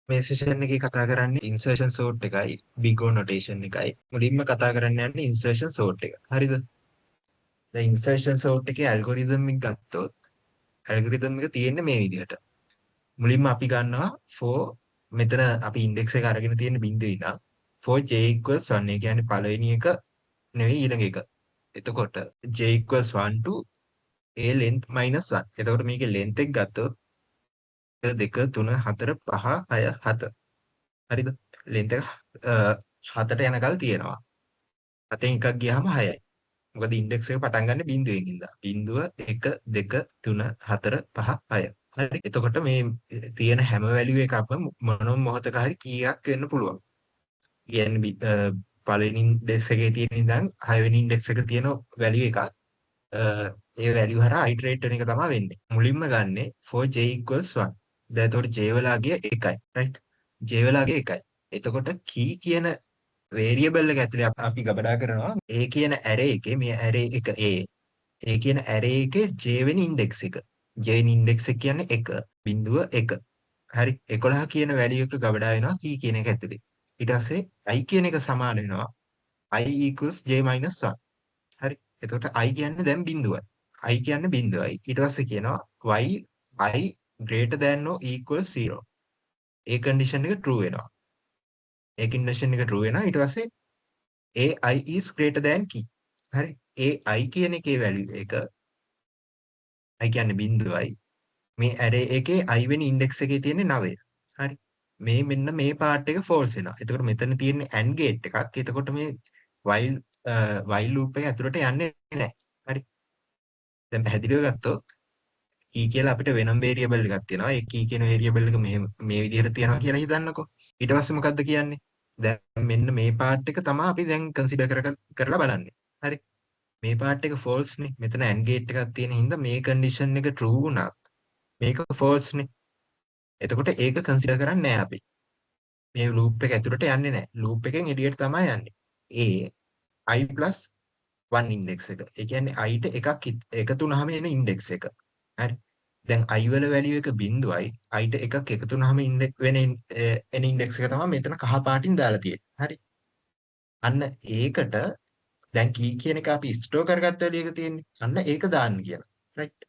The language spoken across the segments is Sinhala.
මේ සෙෂන් එකේ කතා කරන්නේ ඉන්සර්ෂන් සෝට් එකයි බිග් O notation එකයි. මුලින්ම කතා කරන්න යන්නේ ඉන්සර්ෂන් සෝට් එක. හරිද? දැන් ඉන්සර්ෂන් සෝට් එකේ ඇල්ගොරිතම් එක ගත්තොත් ඇල්ගොරිතම් එක තියෙන්නේ මේ විදිහට. මුලින්ම අපි ගන්නවා for මෙතන අපි ඉන්ඩෙක්ස් එක අරගෙන තියෙන බිංදුව ඉඳන් for j equals 1. ඒ කියන්නේ පළවෙනි එක නෙවෙයි ඊළඟ එක. එතකොට j equals 1 to a length minus 1. එතකොට මේකේ length එක ගත්තොත් 2 3 4 5 6 7. හරිද? length එක 7ට යනකල් තියෙනවා. හතෙන් එකක් ගියාම 6යි. මොකද ඉන්ඩෙක්ස් එක පටන් ගන්න බිංදුවෙන් ඉඳලා. බිංදුව 1 2 3 4 5 6. හරි. එතකොට මේ තියෙන හැම වැලියු එකක්ම මොනම මොහොතක හරි කීයක් වෙන්න පුළුවන්. කියන්නේ පළවෙනි ඉන්ඩෙක්ස් එකේ තියෙන ඉඳන් හයවෙනි ඉන්ඩෙක්ස් එක තියෙන වැලියු එකක් ඒ වැලියු හරහා අයිටරේට් වෙන එක තමයි වෙන්නේ. මුලින්ම ගන්නෙ for j equals 1. දැන් එතකොට j වල අගය 1යි. රයිට්? j වල අගය 1යි. එතකොට key කියන වේරියබල් එක ඇතුලේ අපි ගබඩා කරනවා a කියන ඇරේ එකේ මේ ඇරේ එක a a කියන ඇරේ එකේ j වෙනි ඉන්ඩෙක්ස් එක. j වෙනි ඉන්ඩෙක්ස් එක කියන්නේ 1 බිංදුව 1. හරි 11 කියන වැලියු එක ගබඩා වෙනවා key කියන එක ඇතුලේ. ඊට පස්සේ i කියන එක සමාන වෙනවා i equals j minus 1. හරි. එතකොට i කියන්නේ දැන් බිංදුවයි. i කියන්නේ බිංදුවයි. ඊට පස්සේ කියනවා while i greater than or equal 0. A condition එක true වෙනවා. ඒ කන්ඩිෂන් එක true වෙනවා. ඊට පස්සේ a i is greater than key. හරි. ඒ i කියන එකේ වැලියු එක i කියන්නේ බිංදුවයි. මේ ඇරේ එකේ i වෙනි ඉන්ඩෙක්ස් එකේ තියෙන්නේ 9. හරි. මේ මෙන්න මේ පාර්ට් එක ෆෝල්ස් වෙනවා. එතකොට මෙතන තියෙන්නේ AND gate එකක්. එතකොට මේ while while loop එක ඇතුළට යන්නේ නැහැ. හරි. දැන් පැහැදිලිව ගත්තොත් key කියලා අපිට වෙනම වේරියබල් එකක් තියෙනවා. ඒ key කියන වේරියබල් එක මෙහෙම මේ විදිහට තියෙනවා කියලා හිතන්නකෝ. ඊට පස්සේ මොකද්ද කියන්නේ? දැන් මෙන්න මේ පාර්ට් එක තමයි අපි දැන් කන්සිඩර් කරලා බලන්නේ. හරි. මේ පාර්ට් එක ෆෝල්ස් නේ. මෙතන AND gate එකක් තියෙන හින්දා මේ කන්ඩිෂන් එක ට්‍රූ වුණත් මේක ෆෝල්ස් නේ. එතකොට ඒක කන්සිඩර් කරන්නේ නෑ අපි. මේ ලූප් එක ඇතුළට යන්නේ නෑ. ලූප් එකෙන් එළියට තමයි යන්නේ. ඒ i 1 index එක. ඒ කියන්නේ i ට එකක් එකතු වුනහම එන ඉන්ඩෙක්ස් එක. හරි. දැන් i වල වැලියු එක බිංදුවයි. i ට එකක් එකතු වුනහම ඉන්ඩෙක්ස් වෙන එන ඉන්ඩෙක්ස් එක තමයි මෙතන කහ පාටින් දාලා තියෙන්නේ. හරි. අන්න ඒකට දැන් කී කියන එක අපි ස්ටෝර් කරගත්ත වැලියු එක තියෙන්නේ. අන්න ඒක දාන්න කියලා. රයිට්.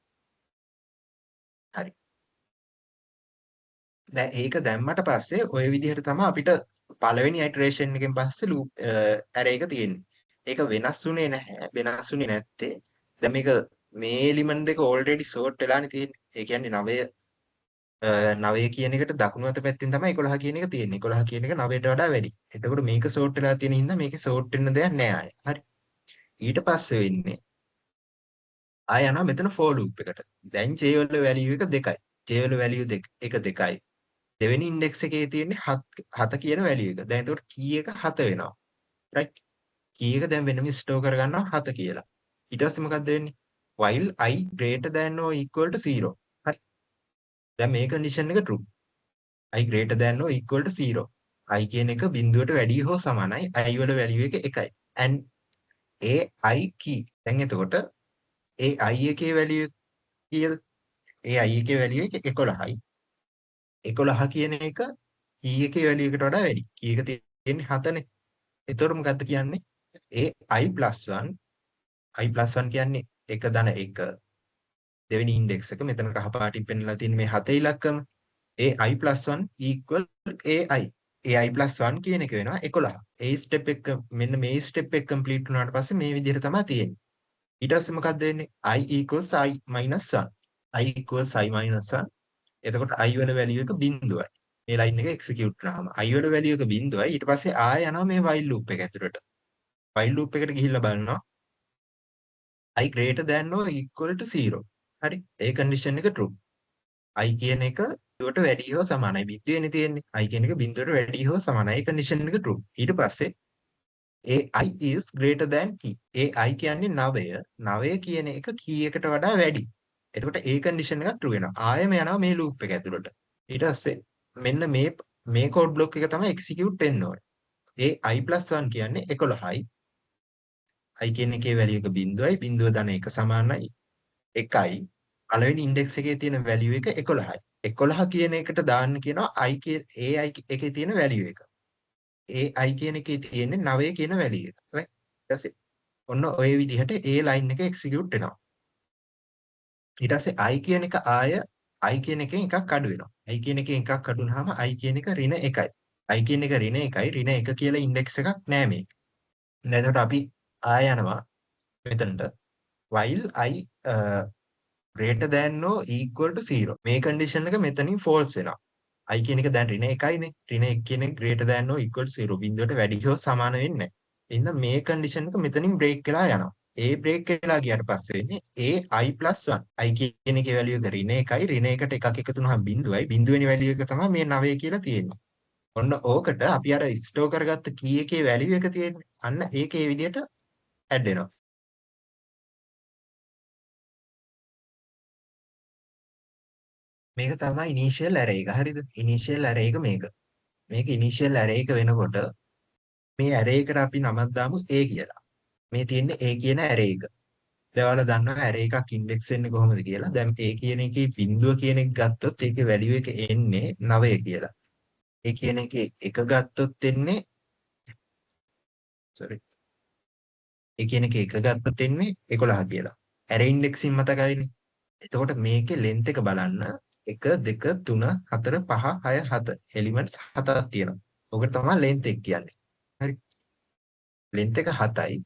හරි. දැන් ඒක දැම්මට පස්සේ ඔය විදිහට තමයි අපිට පළවෙනි අයිටරේෂන් එකෙන් පස්සේ ලූප් ඇරේ එක තියෙන්නේ. ඒක වෙනස් වුණේ නැහැ. වෙනස් වුණේ නැත්තේ දැන් මේක මේ එලිමන්ට් දෙක ඕල්රෙඩි සෝට් වෙලානේ තියෙන්නේ. ඒ කියන්නේ 9 9 කියන එකට දකුණු අත පැත්තෙන් තමයි 11 කියන එක තියෙන්නේ. 11 කියන එක 9ට වඩා වැඩි. එතකොට මේක සෝට් වෙලා තියෙන හින්දා මේකේ සෝට් වෙන්න දෙයක් නෑ ආයේ. හරි. ඊට පස්සේ වෙන්නේ ආය යනවා මෙතන for loop එකට. දැන් j වල වැලියු එක 2යි. j වල වැලියු දෙක එක 2යි. දෙවෙනි ඉන්ඩෙක්ස් එකේ තියෙන්නේ 7 7 කියන වැලියු එක. දැන් එතකොට කී එක 7 වෙනවා. රයිට්. කී එක දැන් වෙනම ස්ටෝර් කරගන්නවා 7 කියලා. ඊට පස්සේ මොකද්ද වෙන්නේ? While i greater than or equal to 0. හරි. දැන් මේ කන්ඩිෂන් එක true. i greater than or equal to 0. i කියන එක බිඳුවට වැඩි හෝ සමානයි. i වල වැලියු එක 1යි. And a i key. දැන් එතකොට ඒ i එකේ වැලියු කීයද? ඒ i එකේ වැලියු එක 11යි. 11 කියන එක කී එකේ වැලියු එකට වඩා වැඩි. කී එක තියෙන්නේ 7නේ. එතකොට මොකද්ද කියන්නේ? ඒ i 1 i 1 කියන්නේ 1 ධන 1 දෙවෙනි ඉන්ඩෙක්ස් එක මෙතන කහ පාටින් පෙන්නලා තියෙන මේ හතේ ඉලක්කම ඒ i 1 equal ai. A i 1 කියන එක වෙනවා 11. ඒ ස්ටෙප් එක මෙන්න මේ ස්ටෙප් එක කම්ප්ලීට් වුණාට පස්සේ මේ විදිහට තමයි තියෙන්නේ. ඊට පස්සේ මොකද්ද වෙන්නේ? I equals i minus 1. I equals i minus 1. එතකොට i වල වැලියු එක බිංදුවයි. මේ ලයින් එක එක්සිකියුට් වුණාම i වල වැලියු එක බිංදුවයි. ඊට පස්සේ ආය යනවා මේ while loop එක ඇතුළට. While loop එකට ගිහිල්ලා බලනවා i greater than or equal to 0. හරි. ඒ කන්ඩිෂන් එක true. i කියන එක බිඳුවට වැඩි හෝ සමානයි. බිඳුවේනේ තියෙන්නේ. i කියන එක බිඳුවට වැඩි හෝ සමානයි. ඒ කන්ඩිෂන් එක true. ඊට පස්සේ ඒ i is greater than key. A i කියන්නේ 9. 9 කියන එක key එකට වඩා වැඩි. එතකොට ඒ කන්ඩිෂන් එකක් true වෙනවා. ආයෙම යනවා මේ ලූප් එක ඇතුළට. ඊට පස්සේ මෙන්න මේ මේ කෝඩ් බ්ලොක් එක තමයි එක්සිකියුට් වෙන්න ඕනේ. ඒ i 1 කියන්නේ 11යි. I කියන එකේ වැලියු එක බිඳුවයි. බිඳුව ධන 1 සමානයි 1යි. පළවෙනි ඉන්ඩෙක්ස් එකේ තියෙන වැලියු එක 11යි. 11 කියන එකට දාන්න කියනවා i කිය ai එකේ තියෙන වැලියු එක. ඒ i කියන එකේ තියෙන්නේ 9 කියන වැලියු එක. Right? ඊට පස්සේ ඔන්න ඔය විදිහට ඒ ලයින් එක එක්සිකියුට් වෙනවා. ඊට පස්සේ i කියන එක ආය i කියන එකෙන් එකක් අඩු වෙනවා. i කියන එකෙන් එකක් අඩු වුනහම i කියන එක ඍණ 1යි. i කියන එක ඍණ 1යි. ඍණ 1 කියලා ඉන්ඩෙක්ස් එකක් නෑ මේක. දැන් එතකොට අපි ආය යනවා මෙතනට while i greater than or equal to 0. මේ කන්ඩිෂන් එක මෙතනින් false වෙනවා. i කියන එක දැන් ඍණ 1යිනේ. ඍණ 1 කියන එක greater than or equal to 0 බිඳුවට වැඩි හෝ සමාන වෙන්නේ නැහැ. එහෙනම් මේ කන්ඩිෂන් එක මෙතනින් බ්‍රේක් වෙලා යනවා. ඒ බ්‍රේක් වෙලා ගියාට පස්සේ වෙන්නේ a i 1. i කියන එකේ වැලියු එක ඍණ 1යි. ඍණ 1ට එකක් එකතු වුනහම බිඳුවයි. බිඳුවෙනි වැලියු එක තමයි මේ 9 කියලා තියෙන්නේ. ඔන්න ඕකට අපි අර ස්ටෝර් කරගත්ත කී එකේ වැලියු එක තියෙන්නේ. අන්න ඒක ඒ විදිහට ඇඩ් වෙනවා. මේක තමයි ඉනිෂියල් ඇරේ එක. හරිද? ඉනිෂියල් ඇරේ එක මේක. මේක ඉනිෂියල් ඇරේ එක වෙනකොට මේ ඇරේ එකට අපි නමක් දාමු A කියලා. මේ තියෙන්නේ A කියන ඇරේ එක. දැන් ඔයාලා දන්නවා ඇරේ එකක් ඉන්ඩෙක්ස් වෙන්නේ කොහොමද කියලා. දැන් A කියන එකේ බිඳුව කියන එක ගත්තොත් ඒකේ වැලියු එක එන්නේ 9 කියලා. A කියන එකේ 1 ගත්තොත් එන්නේ sorry A කියන එකේ 1 ගත්තොත් එන්නේ 11 කියලා. ඇරේ ඉන්ඩෙක්සින් මතකයිනේ. එතකොට මේකේ ලෙන්ත් එක බලන්න 1 2 3 4 5 6 7 එලිමන්ට්ස් හතක් තියෙනවා. ඔකට තමයි ලෙන්ත් එක කියන්නේ. හරි. ලෙන්ත් එක 7යි.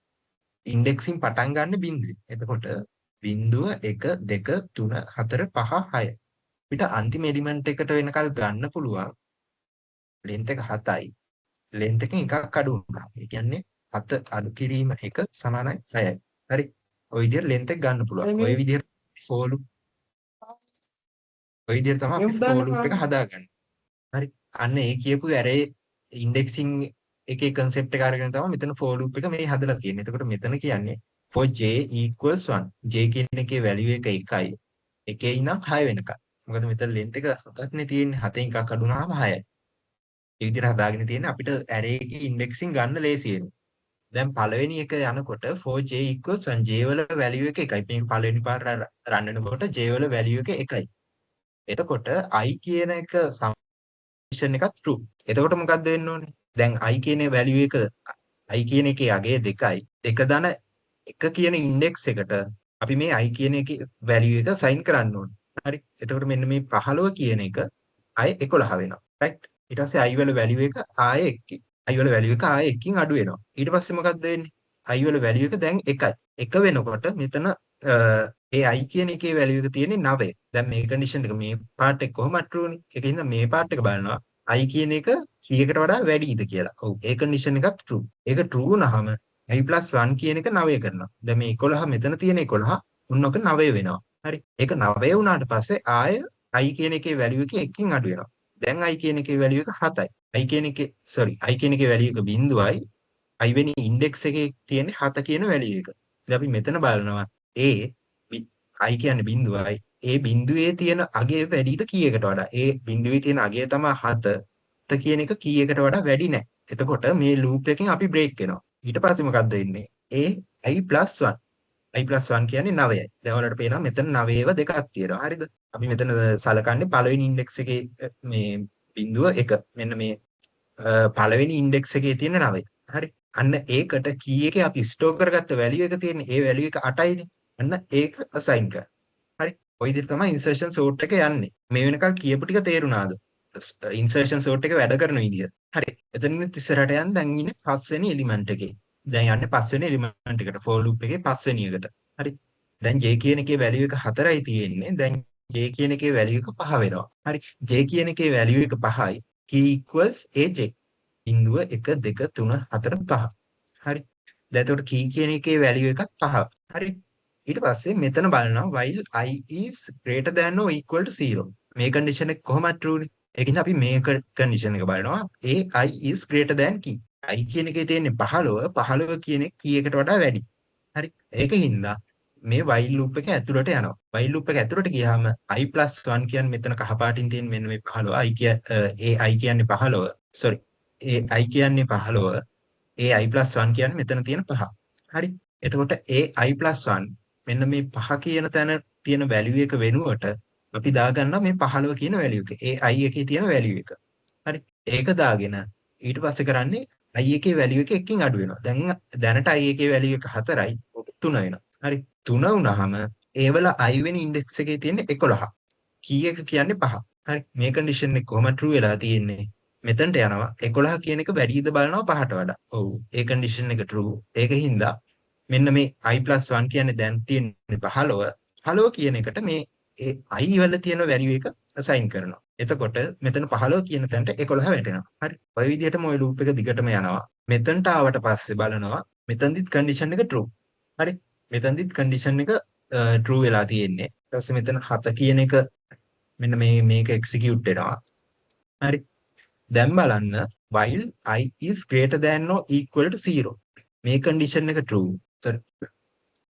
ඉන්ඩෙක්සින් පටන් ගන්න බිඳුවේ. එතකොට බිඳුව 1 2 3 4 5 6. අපිට අන්තිම එලිමන්ට් එකට වෙනකල් ගන්න පුළුවන් ලෙන්ත් එක 7යි. ලෙන්ත් එකෙන් එකක් අඩු වුණා. ඒ කියන්නේ 7 අඩු කිරීම 1 සමානයි 6යි. හරි. ඔය විදිහට ලෙන්ත් එක ගන්න පුළුවන්. ඔය විදිහට for loop ඔය විදිහට තමයි අපි for loop එක හදාගන්නේ. හරි. අන්න ඒ කියපු ඇරේ ඉන්ඩෙක්සින් එකේ කන්සෙප්ට් එක අරගෙන තමයි මෙතන for loop එක මේ හදලා තියෙන්නේ. එතකොට මෙතන කියන්නේ for j equals 1. j කියන එකේ වැලියු එක 1යි. එකේ ඉඳන් 6 වෙනකම්. මොකද මෙතන ලෙන්ත් එක 7ක් නේ තියෙන්නේ. 7න් එකක් අඩු වුණාම 6යි. ඒ විදිහට හදාගෙන තියෙන්නේ අපිට ඇරේ එකේ ඉන්ඩෙක්සින් ගන්න ලේසි වෙනවා. දැන් පළවෙනි එක යනකොට for j equals 1 j වල වැලියු එක 1යි. මේක පළවෙනි පාර රන් වෙනකොට j වල වැලියු එක 1යි. එතකොට i කියන එක සම්මේෂන් එකක් true. එතකොට මොකද්ද වෙන්න ඕනේ? දැන් i කියන වැලියු එක i කියන එකේ අගය 2යි. 2 ධන 1 කියන ඉන්ඩෙක්ස් එකට අපි මේ i කියන එකේ වැලියු එක සයින් කරන්න ඕනේ. හරි. එතකොට මෙන්න මේ 15 කියන එක ආයේ 11 වෙනවා. රයිට්. ඊට පස්සේ i වල වැලියු එක ආයේ 1. i වල වැලියු එක ආයේ 1කින් අඩු වෙනවා. ඊට පස්සේ මොකද්ද වෙන්නේ? i වල වැලියු එක දැන් 1යි. 1 වෙනකොට මෙතන ඒ i කියන එකේ වැලියු එක තියෙන්නේ 9. දැන් මේ කන්ඩිෂන් එක මේ පාර්ට් එක කොහොමද ට්‍රූ නේ? ඒක හින්දා මේ පාර්ට් එක බලනවා i කියන එක කී එකට වඩා වැඩිද කියලා. ඔව් ඒ කන්ඩිෂන් එකත් ට්‍රූ. ඒක ට්‍රූ වුණාම i 1 කියන එක 9 කරනවා. දැන් මේ 11 මෙතන තියෙන 11 ඔන්න ඔක 9 වෙනවා. හරි. ඒක 9 වුණාට පස්සේ ආය i කියන එකේ වැලියු එක 1කින් අඩු වෙනවා. දැන් i කියන එකේ වැලියු එක 7යි. i කියන එකේ sorry i කියන එකේ වැලියු එක බිඳුවයි. i වෙනි ඉන්ඩෙක්ස් එකේ තියෙන්නේ 7 කියන වැලියු එක. දැන් අපි මෙතන බලනවා a i කියන්නේ බිඳුවයි. ඒ බිඳුවේ තියෙන අගය වැඩිද කීයකට වඩා? ඒ බිඳුවේ තියෙන අගය තමයි 7. 7 කියන එක කීයකට වඩා වැඩි නෑ. එතකොට මේ ලූප් එකෙන් අපි බ්‍රේක් වෙනවා. ඊට පස්සේ මොකද්ද වෙන්නේ? a i 1. i 1 කියන්නේ 9යි. දැන් ඔයාලට පේනවා මෙතන 9ව දෙකක් තියෙනවා. හරිද? අපි මෙතන සලකන්නේ පළවෙනි ඉන්ඩෙක්ස් එකේ මේ බිඳුව 1. මෙන්න මේ පළවෙනි ඉන්ඩෙක්ස් එකේ තියෙන 9. හරි. අන්න ඒකට කී එකේ අපි ස්ටෝර් කරගත්ත වැලියු එක තියෙන්නේ. ඒ වැලියු එක 8යිනේ. අන්න ඒක අසයින් කරා. හරි. ඔය විදිහට තමයි ඉන්සර්ෂන් සෝට් එක යන්නේ. මේ වෙනකල් කියපු ටික තේරුණාද? ඉන්සර්ෂන් සෝට් එක වැඩ කරන විදිය. හරි. එතනින් ඉස්සරහට යන්න දැන් ඉන්නේ පස්වෙනි එලිමන්ට් එකේ. දැන් යන්නේ පස්වෙනි එලිමන්ට් එකට. for loop එකේ පස්වෙනි එකට. හරි. දැන් j කියන එකේ වැලියු එක 4යි තියෙන්නේ. දැන් j කියන එකේ වැලියු එක 5 වෙනවා. හරි. j කියන එකේ වැලියු එක 5යි. key equals aj. බිංදුව 1 2 3 4 5. හරි. දැන් එතකොට key කියන එකේ වැලියු එකත් 5. හරි. ඊට පස්සේ මෙතන බලනවා while i is greater than or equal to 0. මේ කන්ඩිෂන් එක කොහොමද true නේ? ඒකින් අපි මේ කන්ඩිෂන් එක බලනවා a i is greater than key. i කියන එකේ තියෙන්නේ 15 15 කියන එක key එකට වඩා වැඩි. හරි. ඒක හින්දා මේ while loop එක ඇතුළට යනවා. while loop එක ඇතුළට ගියාම i 1 කියන්නේ මෙතන කහ පාටින් තියෙන මෙන්න මේ 15 i කිය a i කියන්නේ 15 sorry a i කියන්නේ 15 a i 1 කියන්නේ මෙතන තියෙන 5. හරි. එතකොට a i 1 මෙන්න මේ 5 කියන තැන තියෙන වැලියු එක වෙනුවට අපි දාගන්නවා මේ 15 කියන වැලියු එක. ඒ i එකේ තියෙන වැලියු එක. හරි. ඒක දාගෙන ඊට පස්සේ කරන්නේ i එකේ වැලියු එක එකකින් අඩු වෙනවා. දැන් දැනට i එකේ වැලියු එක 4යි. 3 වෙනවා. හරි. 3 වුණාම ඒ වල i වෙනි ඉන්ඩෙක්ස් එකේ තියෙන්නේ 11. කී එක කියන්නේ 5. හරි. මේ කන්ඩිෂන් එක කොහොම ට්‍රූ වෙලා තියෙන්නේ? මෙතනට යනවා 11 කියන එක වැඩිද බලනවා 5ට වඩා. ඔව්. ඒ කන්ඩිෂන් එක ට්‍රූ. ඒක හින්දා මෙන්න මේ i 1 කියන්නේ දැන් තියෙන්නේ 15. 15 කියන එකට මේ ඒ i වල තියෙන වැලියු එක අසයින් කරනවා. එතකොට මෙතන 15 කියන තැනට 11 වැටෙනවා. හරි. ඔය විදිහටම ඔය ලූප් එක දිගටම යනවා. මෙතනට ආවට පස්සේ බලනවා මෙතනදිත් කන්ඩිෂන් එක ට්‍රූ. හරි. මෙතනදිත් කන්ඩිෂන් එක ට්‍රූ වෙලා තියෙන්නේ. ඊට පස්සේ මෙතන 7 කියන එක මෙන්න මේ මේක එක්සිකියුට් වෙනවා. හරි. දැන් බලන්න while i is greater than or equal to 0. මේ කන්ඩිෂන් එක true. Sorry.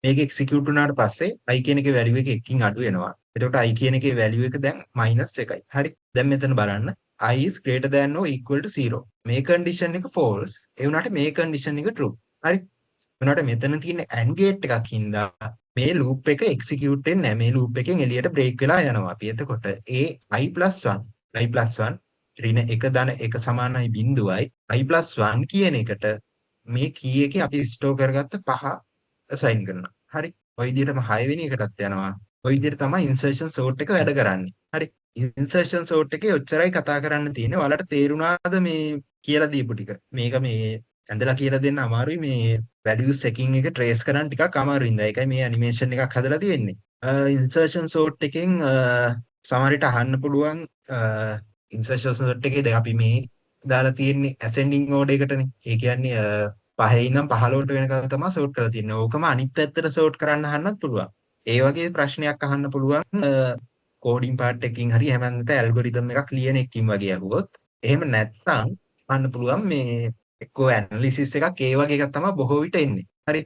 මේක එක්සිකියුට් වුණාට පස්සේ i කියන එකේ වැලියු එක එකකින් අඩු වෙනවා. එතකොට i කියන එකේ වැලියු එක දැන් -1යි. හරි. දැන් මෙතන බලන්න i is greater than or equal to 0. මේ කන්ඩිෂන් එක false. ඒ වුණාට මේ කන්ඩිෂන් එක true. හරි. ඒ වුණාට මෙතන තියෙන AND gate එකක් හින්දා මේ ලූප් එක එක්සිකියුට් වෙන්නේ නැහැ. මේ ලූප් එකෙන් එළියට බ්‍රේක් වෙලා යනවා අපි. එතකොට ඒ i 1 i 1 ඍණ 1 ධන 1 සමානයි බිඳුවයි i 1 කියන එකට මේ කී එකේ අපි ස්ටෝර් කරගත්ත පහ අසයින් කරනවා. හරි. ඔය විදිහටම 6 වෙනි එකටත් යනවා. ඔය විදිහට තමයි ඉන්සර්ෂන් සෝට් එක වැඩ කරන්නේ. හරි. ඉන්සර්ෂන් සෝට් එකේ ඔච්චරයි කතා කරන්න තියෙන්නේ. ඔයාලට තේරුණාද මේ කියලා දීපු ටික? මේක මේ ඇඳලා කියලා දෙන්න අමාරුයි, මේ වැලියුස් එකකින් එක ට්‍රේස් කරන්න ටිකක් අමාරුයි හින්දා. ඒකයි මේ ඇනිමේෂන් එකක් හදලා තියෙන්නේ. ඉන්සර්ෂන් සෝට් එකෙන් සමහර විට අහන්න පුළුවන්, ඉන්සර්ෂන් සෝට් එකේ දැන් අපි මේ දාලා තියෙන්නේ ඇසෙන්ඩින් ඕඩර් එකටනේ. ඒ කියන්නේ පහේ ඉඳන් 15ට වෙනකල් තමයි සෝට් කරලා තියෙන්නේ. ඕකම අනිත් පැත්තට සෝට් කරන්න අහන්නත් පුළුවන්. ඒ වගේ ප්‍රශ්නයක් අහන්න පුළුවන් කෝඩින් පාර්ට් එකකින් හරි, එහෙම නැත්නම් ඇල්ගොරිතම් එකක් ලියන එකකින් වගේ අහුවොත්. එහෙම නැත්නම් අහන්න පුළුවන් මේ එක්කෝ ඇනලිසිස් එකක්, ඒ වගේ එකක් තමයි බොහෝ විට එන්නේ. හරි.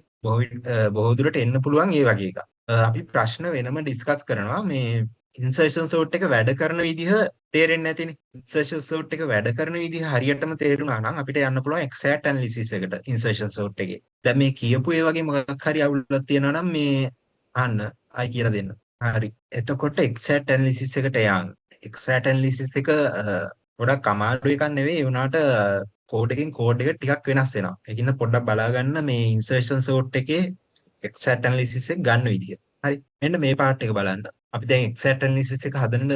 බොහෝ දුරට එන්න පුළුවන් ඒ වගේ එකක්. අපි ප්‍රශ්න වෙනම ඩිස්කස් කරනවා. මේ ඉන්සර්ෂන් සෝට් එක වැඩ කරන විදිහ තේරෙන්නේ නැතිනේ. ඉන්සර්ෂන් සෝට් එක වැඩ කරන විදිහ හරියටම තේරුණා නම් අපිට යන්න පුළුවන් එක්සැක්ට් ඇනලිසිස් එකට ඉන්සර්ෂන් සෝට් එකේ. දැන් මේ කියපු ඒ වගේ මොකක් හරි අවුලක් තියෙනවා නම් මේ අහන්න, ආයි කියලා දෙන්න. හරි. එතකොට එක්සැක්ට් ඇනලිසිස් එකට යන්න. එක්සැක්ට් ඇනලිසිස් එක ගොඩක් අමාරු එකක් නෙවෙයි. ඒ වුණාට කෝඩ් එකෙන් කෝඩ් එක ටිකක් වෙනස් වෙනවා. ඒකින්ද පොඩ්ඩක් බලා ගන්න මේ ඉන්සර්ෂන් සෝට් එකේ එක්සැක්ට් ඇනලිසිස් එක ගන්න විදිය. හරි. මෙන්න මේ පාර්ට් එක බලන්න. අපි දැන් එක්සැක්ට් ඇනලිසිස් එක හදන්න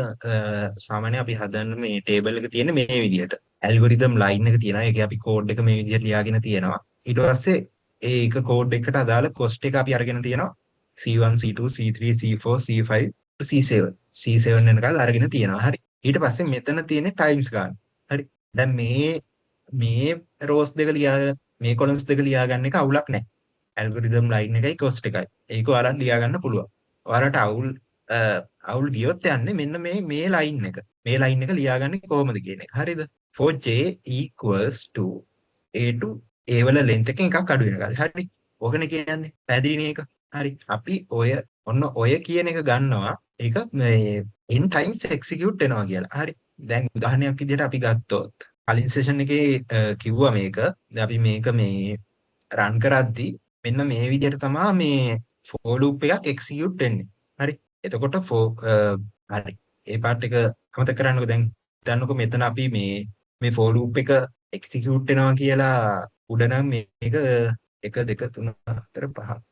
සාමාන්‍යයෙන් අපි හදන්න මේ ටේබල් එක තියෙන්නේ මේ විදිහට. ඇල්ගොරිතම් ලයින් එක තියෙනවා. ඒකේ අපි කෝඩ් එක මේ විදිහට ලියාගෙන තියෙනවා. ඊට පස්සේ ඒ එක කෝඩ් එකට අදාළ කොස්ට් එක අපි අරගෙන තියෙනවා. C1 C2 C3 C4 C5 C7 C7 වෙනකල් අරගෙන තියෙනවා. හරි. ඊට පස්සේ මෙතන තියෙන්නේ ටයිම්ස් ගන්න. හරි. දැන් මේ මේ රෝස් දෙක ලියා, මේ කොලම්ස් දෙක ලියා ගන්න එක අවුලක් නෑ. ඇල්ගොරිතම් ලයින් එකයි කොස්ට් එකයි. ඒක ඔයාලට ලියා ගන්න පුළුවන්. ඔයාලට අවුල් අවුල් ගියොත් යන්නේ මෙන්න මේ මේ ලයින් එක. මේ ලයින් එක ලියාගන්නේ කොහොමද කියන එක. හරිද? For j equals to a to a වල length එකෙන් එකක් අඩු වෙනකල්. හරි. ඕකනේ කියන්නේ. පැහැදිලිනේ ඒක? හරි. අපි ඔය ඔන්න ඔය කියන එක ගන්නවා. ඒක මේ n times execute වෙනවා කියලා. හරි. දැන් උදාහරණයක් විදිහට අපි ගත්තොත් කලින් සෙෂන් එකේ කිව්වා මේක. දැන් අපි මේක මේ රන් කරද්දී මෙන්න මේ විදිහට තමයි මේ for loop එකක් එක්සිකියුට් වෙන්නේ. හරි. එතකොට for හරි. ඒ පාර්ට් එක අමතක කරන්නකෝ. දැන් හිතන්නකෝ මෙතන අපි මේ මේ for loop එක එක්සිකියුට් වෙනවා කියලා. උඩ නම් මේක 1 2 3 4 5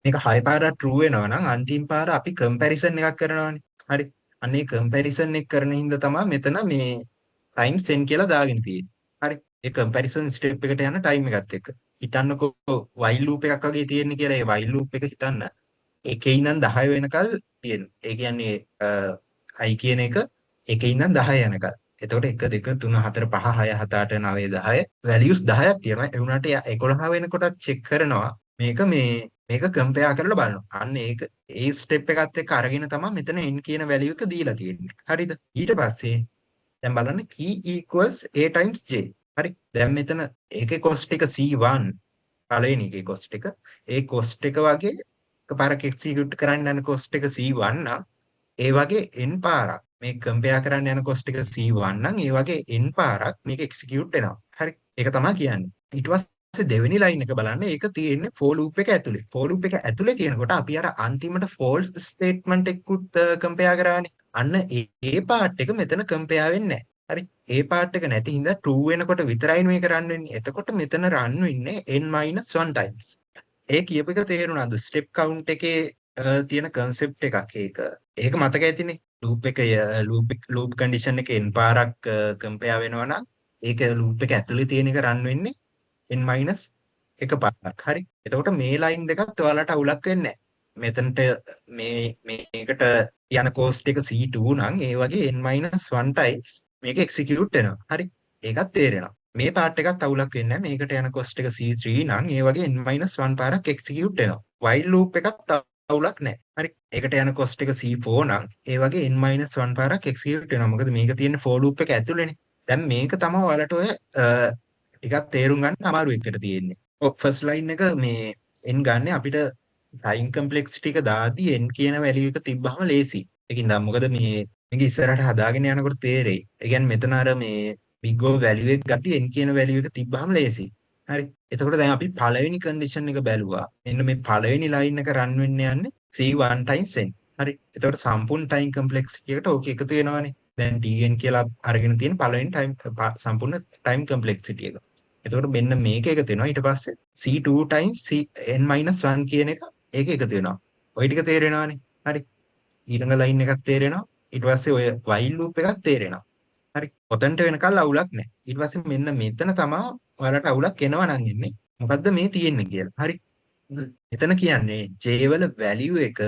මේක හය පාරක් ට්‍රූ වෙනවා නම් අන්තිම පාර අපි කම්පැරිසන් එකක් කරනවානේ. හරි. අන්න ඒ කම්පැරිසන් එක කරන හින්දා තමයි මෙතන මේ ටයිම්ස් 10 කියලා දාගෙන තියෙන්නේ. හරි. ඒ කම්පැරිසන් ස්ටෙප් එකට යන ටයිම් එකත් එක්ක. හිතන්නකෝ while loop එකක් වගේ තියෙන්නේ කියලා. ඒ while loop එක හිතන්න එකේ ඉඳන් 10 වෙනකල් තියෙනවා. ඒ කියන්නේ i කියන එක එකේ ඉඳන් 10 යනකල්. එතකොට 1 2 3 4 5 6 7 8 9 10 වැලියුස් 10ක් තියෙනවා. ඒ වුණාට 11 වෙනකොටත් චෙක් කරනවා. මේක මේ මේක කම්පෙයාර් කරලා බලනවා. අන්න ඒක ඒ ස්ටෙප් එකත් එක්ක අරගෙන තමයි මෙතන n කියන වැලියු එක දීලා තියෙන්නේ. හරිද? ඊට පස්සේ දැන් බලන්න key equals a times j. හරි. දැන් මෙතන ඒකේ කොස්ට් එක C1, පළවෙනි එකේ කොස්ට් එක. ඒ කොස්ට් එක වගේ එකපාරක් එක්සිකියුට් කරන්න යන කොස්ට් එක C1 නම්, ඒ වගේ n පාරක් මේ කම්පෙයාර් කරන්න යන කොස්ට් එක C1 නම්, ඒ වගේ n පාරක් මේක එක්සිකියුට් වෙනවා. හරි. ඒක තමයි කියන්නේ. ඊට පස්සේ දෙවෙනි ලයින් එක බලන්න. ඒක තියෙන්නේ for loop එක ඇතුලේ. For loop එක ඇතුලේ තියෙනකොට අපි අර අන්තිමට false statement එකකුත් කම්පෙයාර් කරානේ. අන්න ඒ පාර්ට් එක මෙතන කම්පෙයාර් වෙන්නේ නැහැ. හරි. ඒ පාර්ට් එක නැති හින්දා true වෙනකොට විතරයි මේක රන් වෙන්නේ. එතකොට මෙතන රන් වෙන්නේ n-1 times. ඒ කියපු එක තේරුණාද? ස්ටෙප් කවුන්ට් එකේ තියෙන කන්සෙප්ට් එකක් ඒක. ඒක මතක ඇතිනේ. ලූප් එක ලූප් ලූප් කන්ඩිෂන් එක n පාරක් කම්පෙයාර් වෙනවා නම් ඒක ලූප් එක ඇතුලේ තියෙන එක රන් වෙන්නේ n එක පාරක්. හරි. එතකොට මේ ලයින් දෙකත් ඔයාලට අවුලක් වෙන්නේ නැහැ. මෙතනට මේ මේකට යන කෝස්ට් එක C2 නම් ඒ වගේ n-1 times මේක එක්සිකියුට් වෙනවා. හරි. ඒකත් තේරෙනවා. මේ පාර්ට් එකත් අවුලක් වෙන්නේ නැහැ. මේකට යන කොස්ට් එක C3 නම් ඒ වගේ n-1 පාරක් එක්සිකියුට් වෙනවා. while loop එකත් අවුලක් නැහැ. හරි. ඒකට යන කොස්ට් එක C4 නම් ඒ වගේ n-1 පාරක් එක්සිකියුට් වෙනවා. මොකද මේක තියෙන්නේ for loop එක ඇතුලේනේ. දැන් මේක තමයි ඔයාලට ඔය ටිකක් තේරුම් ගන්න අමාරු එකට තියෙන්නේ. ඔව්, ෆස්ට් ලයින් එක මේ n ගන්න අපිට ටයිම් කම්ප්ලෙක්සිටි එක දාද්දි n කියන වැලියු එක තිබ්බහම ලේසි. ඒකින් දැන් මොකද මේ මේක ඉස්සරහට හදාගෙන යනකොට තේරෙයි. ඒ කියන්නේ මෙතන අර මේ big O value එක ගද්දි n කියන වැලියු එක තිබ්බහම ලේසි. හරි. එතකොට දැන් අපි පළවෙනි කන්ඩිෂන් එක බැලුවා. මෙන්න මේ පළවෙනි ලයින් එක රන් වෙන්න යන්නේ C1 times n. හරි. එතකොට සම්පූර්ණ ටයිම් කම්ප්ලෙක්සිටි එකට ඕක එකතු වෙනවනේ. දැන් Tn කියලා අරගෙන තියෙන පළවෙනි ටයිම් සම්පූර්ණ ටයිම් කම්ප්ලෙක්සිටි එක. එතකොට මෙන්න මේක එකතු වෙනවා. ඊට පස්සේ C2 times Cn-1 කියන එක ඒක එකතු වෙනවා. ඔය ටික තේරෙනවනේ. හරි. ඊළඟ ලයින් එකක් තේරෙනවා. ඊට පස්සේ ඔය while loop එකක් තේරෙනවා. හරි. ඔතනට වෙනකල් අවුලක් නැහැ. ඊට පස්සේ මෙන්න මෙතන තමා ඔයාලට අවුලක් එනවා නම් එන්නේ. මොකද්ද මේ තියෙන්නේ කියලා. හරි. මෙතන කියන්නේ j වල වැලියු එක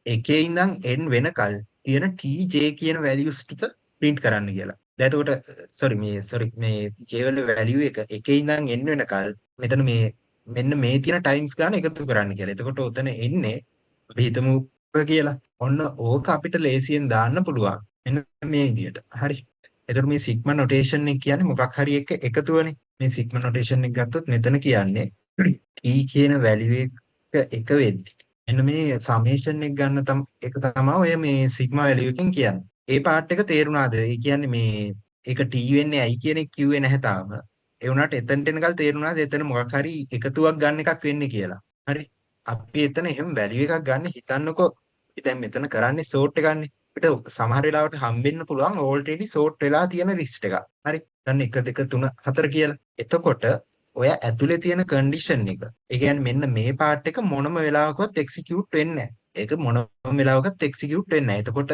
එකේ ඉඳන් n වෙනකල් තියෙන tj කියන වැලියුස් ටික ප්‍රින්ට් කරන්න කියලා. දැන් එතකොට සෝරි මේ සෝරි මේ j වල වැලියු එක එකේ ඉඳන් n වෙනකල් මෙතන මේ මෙන්න මේ තියෙන ටයිම්ස් ගාන එකතු කරන්න කියලා. එතකොට ඔතන එන්නේ අපි හිතමු කියලා. ඔන්න ඕක අපිට ලේසියෙන් දාන්න පුළුවන්. මෙන්න මේ විදියට. හරි. එතකොට මේ සිග්මා නොටේෂන් එක කියන්නේ මොකක් හරි එක එකතුවනේ. මේ සිග්මා නොටේෂන් එක ගත්තොත් මෙතන කියන්නේ t කියන වැලියු එක එක වෙද්දි මෙන්න මේ සමේෂන් එක ගන්න එක තමයි ඔය මේ සිග්මා වැලියු එකෙන් කියන්නේ. ඒ පාර්ට් එක තේරුණාද? ඒ කියන්නේ මේ ඒක t වෙන්නේ ඇයි කියන එක කිව්වේ නැහැ තාම. ඒ වුණාට එතනට එනකල් තේරුණාද එතන මොකක් හරි එකතුවක් ගන්න එකක් වෙන්නේ කියලා. හරි. අපි එතන එහෙම වැලියු එකක් ගන්න හිතන්නකෝ. දැන් මෙතන කරන්නේ සෝට් එකන්නේ. අපිට සමහර වෙලාවට හම්බෙන්න පුළුවන් ඕල්රෙඩි සෝට් වෙලා තියෙන ලිස්ට් එකක්. හරි. දැන් 1 2 3 4 කියලා. එතකොට ඔය ඇතුලේ තියෙන කන්ඩිෂන් එක. ඒ කියන්නේ මෙන්න මේ පාර්ට් එක මොනම වෙලාවකවත් එක්සිකියුට් වෙන්නේ නැහැ. ඒක මොනම වෙලාවකවත් එක්සිකියුට් වෙන්නේ නැහැ. එතකොට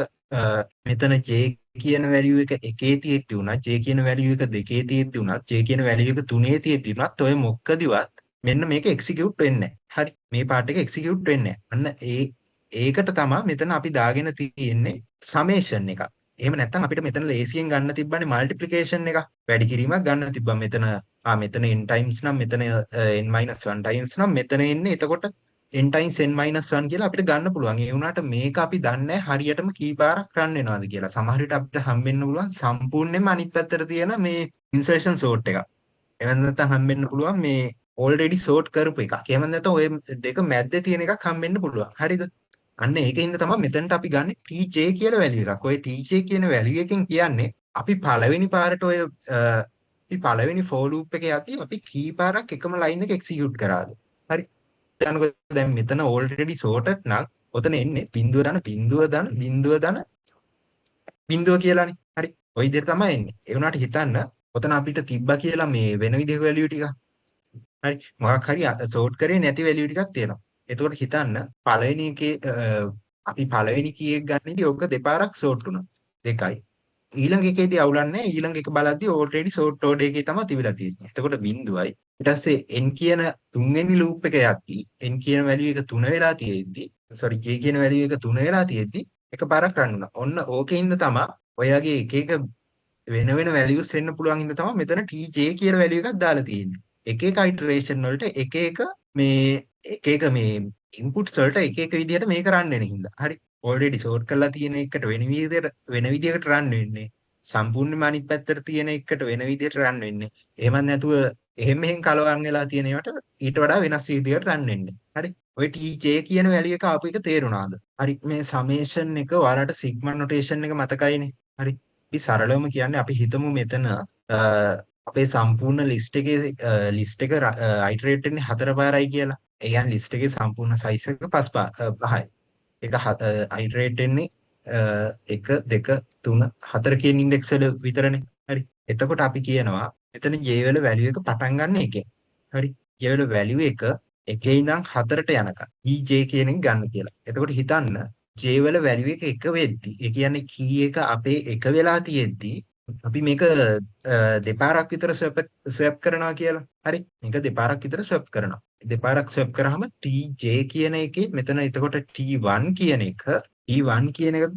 මෙතන j කියන වැලියු එක එකේ තියෙද්දි උනත්, j කියන වැලියු එක දෙකේ තියෙද්දි උනත්, j කියන වැලියු එක තුනේ තියෙද්දි උනත් ඔය මොකකදිවත් මෙන්න මේක එක්සිකියුට් වෙන්නේ නැහැ. හරි. මේ පාර්ට් එක එක්සිකියුට් වෙන්නේ නැහැ. අන්න ඒකට තමයි මෙතන අපි දාගෙන තියෙන්නේ සමේෂන් එකක්. එහෙම නැත්නම් අපිට මෙතන ලේසියෙන් ගන්න තිබ්බනේ මල්ටිප්ලිකේෂන් එකක්. වැඩි කිරීමක් ගන්න තිබ්බා. මෙතන මෙතන n times නම් මෙතන n-1 times නම් මෙතන එන්නේ එතකොට n times n-1 කියලා අපිට ගන්න පුළුවන්. ඒ වුණාට මේක අපි දන්නේ හරියටම කී පාරක් රන් වෙනවද කියලා. සමහර විට අපිට හම්බෙන්න පුළුවන් සම්පූර්ණයෙන්ම අනිත් පැත්තට තියෙන මේ ඉන්සර්ෂන් සෝට් එකක්. එහෙම නැත්නම් හම්බෙන්න පුළුවන් මේ ඔල්රෙඩි සෝට් කරපු එකක්. එහෙම නැත්නම් ඔය දෙක මැද්දේ තියෙන එකක් හම්බෙන්න පුළුවන්. හරිද? අන්න ඒකින්ද තමයි මෙතනට අපි ගන්න TJ කියලා වැලියු එකක්. ඔය TJ කියන වැලියු එකෙන් කියන්නේ අපි පළවෙනි පාරට ඔය අපි පළවෙනි for loop එක යද්දී අපි කී පාරක් එකම ලයින් එක එක්සිකියුට් කරාද? හරි. හිතන්නකෝ දැන් මෙතන ඔල්රෙඩි සෝටඩ් නම් ඔතන එන්නේ බිංදුව ධන බිංදුව ධන බිංදුව ධන බිංදුව කියලානේ. හරි. ඔය විදිහට තමයි එන්නේ. ඒ වුණාට හිතන්න ඔතන අපිට තිබ්බා කියලා මේ වෙන විදිහක වැලියු ටිකක්. හරි. මොකක් හරි සෝට් කරේ නැති වැලියු ටිකක් තියෙනවා. එතකොට හිතන්න පළවෙනි එකේ අපි පළවෙනි කී එක ගන්නෙදි ඔක දෙපාරක් සෝට් වුණා. දෙකයි. ඊළඟ එකේදී අවුලක් නැහැ. ඊළඟ එක බලද්දී ඔල්රෙඩි සෝට් ඕඩර් එකේ තමයි තිබිලා තියෙන්නේ. එතකොට බිංදුවයි. ඊට පස්සේ n කියන තුන්වෙනි ලූප් එක යද්දී n කියන වැලියු එක තුන වෙලා තියෙද්දි, සෝරි, j කියන වැලියු එක තුන වෙලා තියෙද්දි එකපාරක් රන් වුණා. ඔන්න ඕකෙන්ද තමයි ඔය වගේ එක එක වෙන වෙන වැලියුස් එන්න පුළුවන් හින්දා තමයි මෙතන tj කියලා වැලියු එකක් දාලා තියෙන්නේ. එක එක ඉටරේෂන් වලට එක එක මේ එක එක මේ ඉන්පුට්ස් වලට එක එක විදිහට මේක රන් වෙන හින්දා. හරි. ඔල්රෙඩි සෝට් කරලා තියෙන එකට වෙන විදිහකට රන් වෙන්නේ. සම්පූර්ණයෙන්ම අනිත් පැත්තට තියෙන එකට වෙන විදිහට රන් වෙන්නේ. එහෙමත් නැතුව එහෙම මෙහෙන් කලවම් වෙලා තියෙන ඒවාට ඊට වඩා වෙනස් විදිහකට රන් වෙන්නේ. හරි. ඔය TJ කියන වැලියු එක ආපු එක තේරුණාද? හරි. මේ සමේෂන් එක ඔයාලට සිග්මා නොටේෂන් එක මතකයිනේ. හරි. අපි සරලවම කියන්නේ අපි හිතමු මෙතන අපේ සම්පූර්ණ ලිස්ට් එකේ ලිස්ට් එක අයිටරේට් වෙන්නේ හතර පාරයි කියලා. ඒ කියන්නේ ලිස්ට් එකේ සම්පූර්ණ සයිස් එක පහයි. ඒක අයිටරේට් වෙන්නේ 1, 2, 3, 4 කියන ඉන්ඩෙක්ස් වල විතරනේ. හරි. එතකොට අපි කියනවා මෙතන j වල වැලියු එක පටන් ගන්න එකෙන්. හරි. J වල වැලියු එක එකේ ඉඳන් 4ට යනකම් ej කියන එක ගන්න කියලා. එතකොට හිතන්න j වල වැලියු එක 1 වෙද්දි, ඒ කියන්නේ කී එක අපේ 1 වෙලා තියෙද්දි අපි මේක දෙපාරක් විතර ස්වැප් කරනවා කියලා. හරි. මේක දෙපාරක් විතර ස්වැප් කරනවා. දෙපාරක් ස්වැප් කරාම tj කියන එකේ මෙතන එතකොට t1 කියන එක t1 කියන එක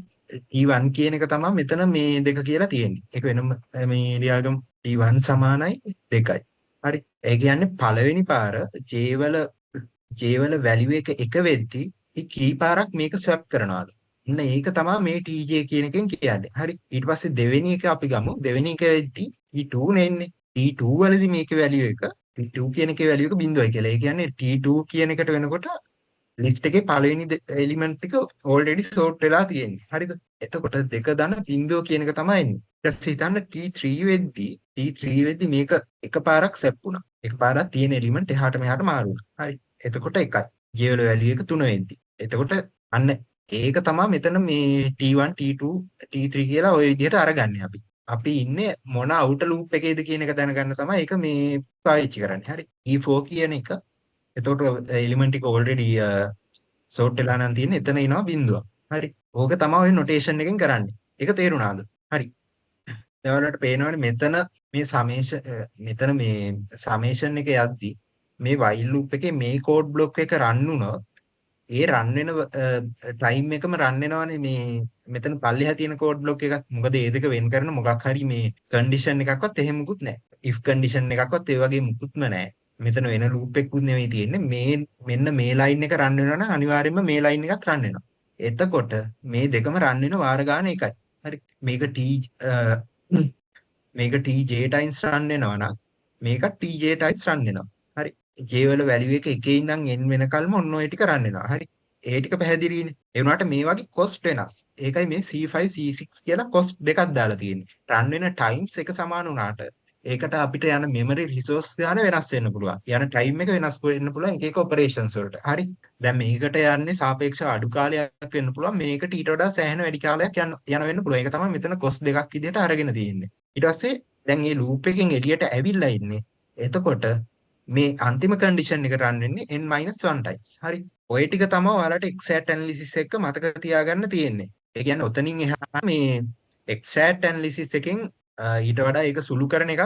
t1 කියන එක තමයි මෙතන මේ දෙක කියලා තියෙන්නේ. ඒක වෙනම මේ ලියාගමු. T1 සමානයි 2යි. හරි. ඒ කියන්නේ පළවෙනි පාර j වල වැලියු එක 1 වෙද්දි කී පාරක් මේක ස්වැප් කරනවාද? අන්න ඒක තමයි මේ tj කියන එකෙන් කියන්නේ. හරි. ඊට පස්සේ දෙවෙනි එක අපි ගමු. දෙවෙනි එක වෙද්දි t2 නේ එන්නේ. T2 වලදී මේකේ වැලියු එක T2 කියන එකේ වැලියු එක බිඳුවයි කියලා. ඒ කියන්නේ T2 කියන එකට වෙනකොට ලිස්ට් එකේ පළවෙනි එලිමන්ට් ටික ඕල්රෙඩි සෝට් වෙලා තියෙන්නේ. හරිද? එතකොට දෙක ධන බිඳුව කියන එක තමයි එන්නේ. ඊට පස්සේ හිතන්න T3 වෙද්දි මේක එකපාරක් ස්වැප් වුණා. එකපාරක් තියෙන එලිමන්ට් එහාට මෙහාට මාරු වුණා. හරි. එතකොට එකයි. J වල වැලියු එක 3 වෙද්දි. එතකොට අන්න ඒක තමයි මෙතන මේ T1, T2, T3 කියලා ඔය විදිහට අරගන්නේ අපි. අපි ඉන්නේ මොන අවුටර් ලූප් එකේද කියන එක දැනගන්න තමයි ඒක මේ පාවිච්චි කරන්නේ. හරි. E4 කියන එක එතකොට එලිමන්ට් ටික ඕල්රෙඩි සෝට් වෙලා නම් තියෙන්නේ, එතන එනවා බිඳුවක්. හරි. ඕක තමයි ඔය නොටේෂන් එකෙන් කරන්නේ. ඒක තේරුණාද? හරි. දැන් ඔයාලට පේනවනේ මෙතන මේ සමේෂන්, මෙතන මේ සමේෂන් එක යද්දි මේ while loop එකේ මේ කෝඩ් බ්ලොක් එක රන් වුණොත් ඒ රන් වෙන ටයිම් එකම රන් වෙනවනේ මේ මෙතන පල්ලෙහා තියෙන කෝඩ් බ්ලොක් එකත්. මොකද ඒ දෙක වෙන් කරන මොකක් හරි මේ කන්ඩිෂන් එකක්වත් එහෙම මුකුත් නැහැ. If condition එකක්වත් ඒ වගේ මුකුත්ම නැහැ. මෙතන වෙන ලූප් එකකුත් නෙවෙයි තියෙන්නේ. මේ මෙන්න මේ ලයින් එක රන් වෙනවා නම් අනිවාර්යයෙන්ම මේ ලයින් එකත් රන් වෙනවා. එතකොට මේ දෙකම රන් වෙන වාර ගාන එකයි. හරි. මේක tj Times රන් වෙනවා නම් මේකත් tj Times රන් වෙනවා. හරි. J වල වැලියු එක එකේ ඉඳන් n වෙනකල්ම ඔන්න ඔය ටික රන් වෙනවා. හරි. ඒ ටික පැහැදිලිනේ. ඒ වුණාට මේ වගේ කොස්ට් වෙනස්. ඒකයි මේ C5, C6 කියලා කොස්ට් දෙකක් දාලා තියෙන්නේ. රන් වෙන ටයිම්ස් එක සමාන වුණාට ඒකට අපිට යන මෙමරි රිසෝස් ගාන වෙනස් වෙන්න පුළුවන්. යන ටයිම් එක වෙනස් වෙන්න පුළුවන් එක එක ඔපරේෂන්ස් වලට. හරි. දැන් මේකට යන්නේ සාපේක්ෂව අඩු කාලයක් වෙන්න පුළුවන්. මේකට ඊට වඩා සෑහෙන වැඩි කාලයක් යන යන වෙන්න පුළුවන්. ඒක තමයි මෙතන කොස්ට් දෙකක් විදිහට අරගෙන තියෙන්නේ. ඊට පස්සේ දැන් මේ ලූප් එකෙන් එළියට ඇවිල්ලා ඉන්නේ. එතකොට මේ අන්තිම කන්ඩිෂන් එක රන් වෙන්නේ n-1 times. හරි. ඔය ටික තමයි ඔයාලට exact analysis එක මතක තියාගන්න තියෙන්නේ. ඒ කියන්නේ ඔතනින් එහා මේ exact analysis එකෙන් ඊට වඩා ඒක සුළු කරන එකක්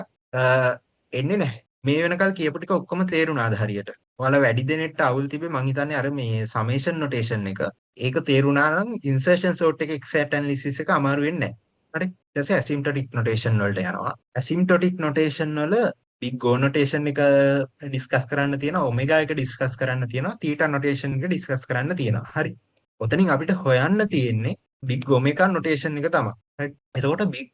එන්නේ නැහැ. මේ වෙනකල් කියපු ටික ඔක්කොම තේරුණාද හරියට? ඔයාලා වැඩි දෙනෙක්ට අවුල් තිබේ මං හිතන්නේ අර මේ සමේෂන් නොටේෂන් එක. ඒක තේරුණා නම් ඉන්සර්ෂන් සෝට් එක එක්සැක්ට් ඇනලිසිස් එක අමාරු වෙන්නේ නැහැ. හරි. ඊට පස්සේ ඇසිම්ප්ටොටික් නොටේෂන් වලට යනවා. ඇසිම්ප්ටොටික් නොටේෂන් වල බිග් ඕ නොටේෂන් එක ඩිස්කස් කරන්න තියෙනවා, ඔමෙගා එක ඩිස්කස් කරන්න තියෙනවා, තීටා නොටේෂන් එක ඩිස්කස් කරන්න තියෙනවා. හරි. ඔතනින් අපිට හොයන්න තියෙන්නේ බිග් ඔමෙගා නොටේෂන් එක තමයි. හරි. එතකොට බිග්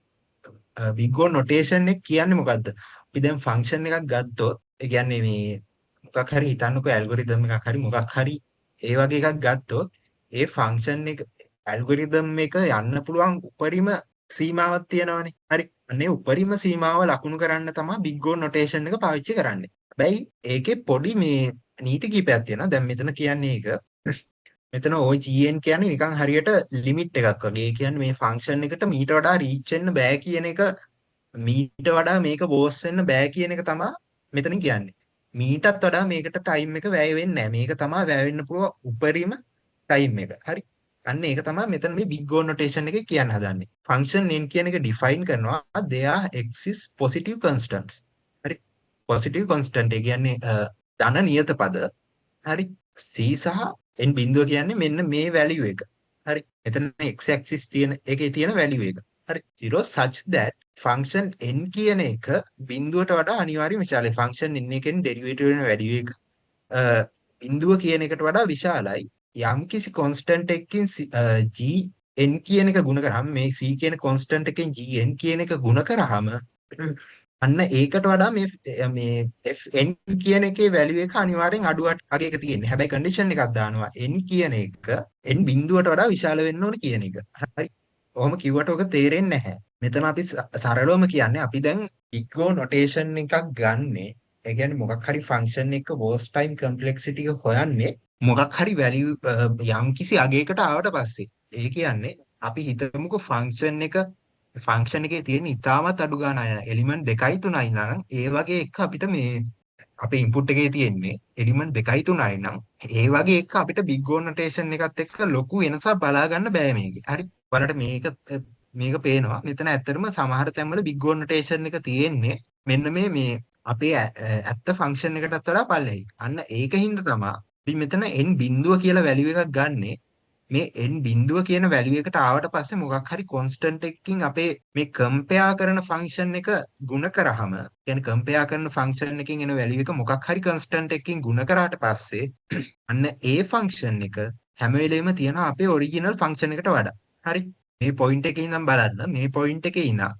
බිග් ඕ නොටේෂන් එක කියන්නේ මොකද්ද? අපි දැන් ෆන්ක්ෂන් එකක් ගත්තොත්, ඒ කියන්නේ මේ මොකක් හරි හිතන්නකෝ ඇල්ගොරිතම් එකක් හරි මොකක් හරි ඒ වගේ එකක් ගත්තොත්, ඒ ෆන්ක්ෂන් එක ඇල්ගොරිතම් එක යන්න පුළුවන් උපරිම සීමාවක් තියෙනවනේ. හරි. අනේ උපරිම සීමාව ලකුණු කරන්න තමයි බිග් ඕ නොටේෂන් එක පාවිච්චි කරන්නේ. හැබැයි ඒකේ පොඩි මේ නීති කීපයක් තියෙනවා. දැන් මෙතන කියන්නේ ඒක මෙතන OGN කියන්නේ නිකන් හරියට ලිමිට් එකක් වගේ. ඒ කියන්නේ මේ ෆන්ක්ෂන් එකට මීට වඩා රීච් වෙන්න බෑ කියන එක, මීට වඩා මේක වෝස් වෙන්න බෑ කියන එක තමයි මෙතනින් කියන්නේ. මීටත් වඩා මේකට ටයිම් එක වැය වෙන්නේ නැහැ. මේක තමයි වැය වෙන්න පුළුවන් උපරිම ටයිම් එක. හරි. අන්න ඒක තමයි මෙතන මේ බිග් O notation එකේ කියන්න හදන්නේ. ෆන්ක්ෂන් n කියන එක ඩිෆයින් කරනවා there exist positive constants. හරි. Positive constant ඒ කියන්නේ ධන නියත පද. හරි. C සහ n බිඳුව කියන්නේ මෙන්න මේ වැලියු එක. හරි. මෙතන x axis තියෙන එකේ තියෙන වැලියු එක. හරි. 0 such that function n කියන එක බිඳුවට වඩා අනිවාර්යයෙන් විශාලයි. Function n එකෙන් ඩෙරිවේටිව් වෙන වැලියු එක බිඳුව කියන එකට වඩා විශාලයි. යම්කිසි කොන්ස්ටන්ට් එකකින් g n කියන එක ගුණ කරාම, මේ c කියන කොන්ස්ටන්ට් එකෙන් g n කියන එක ගුණ කරාම, අන්න ඒකට වඩා මේ මේ fn කියන එකේ වැලියු එක අනිවාර්යෙන් අඩු අගයක තියෙන්නේ. හැබැයි කන්ඩිෂන් එකක් දානවා, n කියන එක n බිඳුවට වඩා විශාල වෙන්න ඕන කියන එක. හරි. ඔහොම කිව්වට ඔක තේරෙන්නේ නැහැ. මෙතන අපි සරලවම කියන්නේ අපි දැන් බිග් O notation එකක් ගන්නෙ. ඒ කියන්නේ මොකක් හරි ෆන්ක්ෂන් එක worst time complexity එක හොයන්නේ මොකක් හරි වැලියු යම් කිසි අගයකට ආවට පස්සේ. ඒ කියන්නේ අපි හිතමුකෝ ෆන්ක්ෂන් එක ෆන්ක්ෂන් එකේ තියෙන ඉතාමත් අඩු ගාන එලිමන්ට් 2යි 3යි නම්, ඒ වගේ එක අපිට මේ අපේ ඉන්පුට් එකේ තියෙන්නේ එලිමන්ට් 2යි 3යි නම්, ඒ වගේ එක අපිට බිග් ඕ නොටේෂන් එකත් එක්ක ලොකු වෙනසක් බලා ගන්න බෑ මේකේ. හරි. ඔයාලට මේක මේක පේනවා. මෙතන ඇත්තටම සමහර තැන්වල බිග් ඕ නොටේෂන් එක තියෙන්නේ මෙන්න මේ මේ අපේ ඇත්ත ෆන්ක්ෂන් එකටත් වඩා පල්ලෙහි. අන්න ඒක හින්දා තමයි අපි මෙතන n බිඳුව කියලා වැලියු එකක් ගන්නෙ. මේ n බිඳුව කියන වැලියු එකට ආවට පස්සේ මොකක් හරි කොන්ස්ටන්ට් එකකින් අපේ මේ කම්පෙයාර් කරන ෆන්ක්ෂන් එක ගුණ කරාම, කියන්නේ කම්පෙයාර් කරන ෆන්ක්ෂන් එකකින් එන වැලියු එක මොකක් හරි කොන්ස්ටන්ට් එකකින් ගුණ කරාට පස්සේ අන්න ඒ ෆන්ක්ෂන් එක හැම වෙලෙම තියෙනවා අපේ ඔරිජිනල් ෆන්ක්ෂන් එකට වඩා. හරි. මේ පොයින්ට් එකේ ඉඳන් බලන්න, මේ පොයින්ට් එකේ ඉඳන්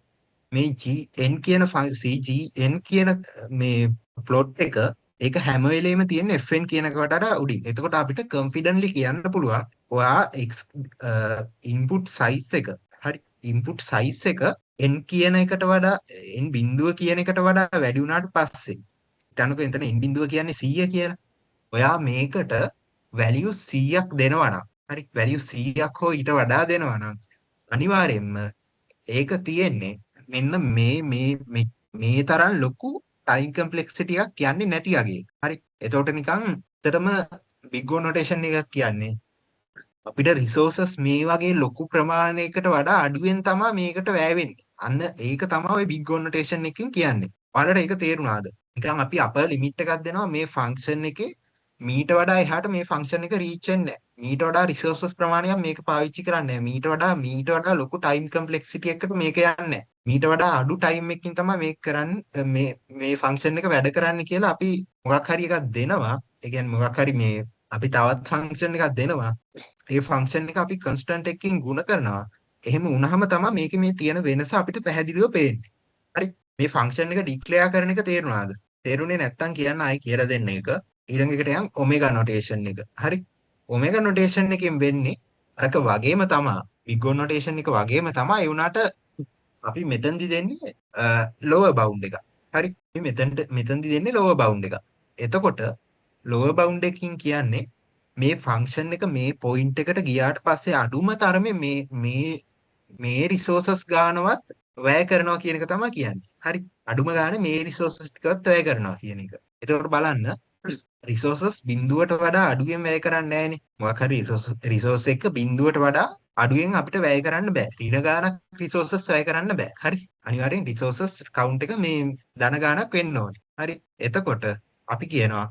මේ gn කියන cgn කියන මේ ප්ලොට් එක, ඒක හැම වෙලෙම තියෙන fn කියන එකට වඩා උඩින්. එතකොට අපිට කොන්ෆිඩන්ට්ලි කියන්න පුළුවන් ඔයා x input size එක, හරි, ඉන්පුට් සයිස් එක n කියන එකට වඩා, n බිඳුව කියන එකට වඩා වැඩි වුණාට පස්සේ, හිතන්නකෝ එතන n බිඳුව කියන්නේ 100 කියලා. ඔයා මේකට වැලියු 100ක් දෙනවා නම්, හරි, වැලියු 100ක් හෝ ඊට වඩා දෙනවා නම් අනිවාර්යයෙන්ම ඒක තියෙන්නේ මෙන්න මේ මේ මේ තරම් ලොකු ටයිම් කම්ප්ලෙක්සිටි එකක් යන්නේ නැති වගේ. හරි. එතකොට නිකන් ඇත්තටම බිග් ඕ නොටේෂන් එකක් කියන්නේ අපිට රිසෝසස් මේ වගේ ලොකු ප්‍රමාණයකට වඩා අඩුවෙන් තමයි මේකට වැය වෙන්නේ. අන්න ඒක තමයි ඔය බිග් ඕ නොටේෂන් එකෙන් කියන්නේ. ඔයාලට ඒක තේරුණාද? නිකන් අපි අපර් ලිමිට් එකක් දෙනවා මේ ෆන්ක්ෂන් එකේ, මීට වඩා එහාට මේ ෆන්ක්ෂන් එක රීච් වෙන්නේ නැහැ. මීට වඩා රිසෝසස් ප්‍රමාණයක් මේක පාවිච්චි කරන්නේ නැහැ. මීට වඩා ලොකු ටයිම් කම්ප්ලෙක්සිටි එකකට මේක යන්නේ නැහැ. මීට වඩා අඩු ටයිම් එකකින් තමයි මේක කරන්නේ, මේ මේ ෆන්ක්ෂන් එක වැඩ කරන්නේ කියලා අපි මොකක් හරි එකක් දෙනවා. ඒ කියන්නේ මොකක් හරි මේ අපි තවත් ෆන්ක්ෂන් එකක් දෙනවා. ඒ ෆන්ක්ෂන් එක අපි කන්ස්ටන්ට් එකකින් ගුණ කරනවා. එහෙම වුණාම තමයි මේකේ මේ තියෙන වෙනස අපිට පැහැදිලිව පේන්නේ. හරි. මේ ෆන්ක්ෂන් එක ඩික්ලෙයාර් කරන එක තේරුණාද? තේරුණේ නැත්තම් කියන්න, ආයි කියලා දෙන්න එක. ඊළඟ එකට යන්, ඔමෙගා නොටේෂන් එක. හරි. ඔමෙගා නොටේෂන් එකෙන් වෙන්නේ අරක වගේම තමා, බිග් ඕ නොටේෂන් එක වගේම තමා. ඒ වුණාට අපි මෙතනදි දෙන්නේ ලෝවර් බවුන්ඩ් එක. හරි. අපි මෙතනදි දෙන්නේ ලෝවර් බවුන්ඩ් එක. එතකොට ලෝවර් බවුන්ඩ් එකකින් කියන්නේ මේ ෆන්ක්ෂන් එක මේ පොයින්ට් එකට ගියාට පස්සේ අඩුම තරමේ මේ මේ මේ රිසෝසස් ගානවත් වැය කරනවා කියන එක තමයි කියන්නේ. හරි. අඩුම ගානේ මේ රිසෝසස් ටිකවත් වැය කරනවා කියන එක. එතකොට බලන්න, රිසෝසස් බිඳුවට වඩා අඩුවෙන් වැය කරන්නේ නැහනේ. මොකක් හරි රිසෝස් එක බිඳුවට වඩා අඩුවෙන් අපිට වැය කරන්න බෑ. ඍණ ගානක් රිසෝසස් වැය කරන්න බෑ. හරි. අනිවාර්යෙන් රිසෝසස් කවුන්ට් එක මේ ධන ගානක් වෙන්න ඕනේ. හරි. එතකොට අපි කියනවා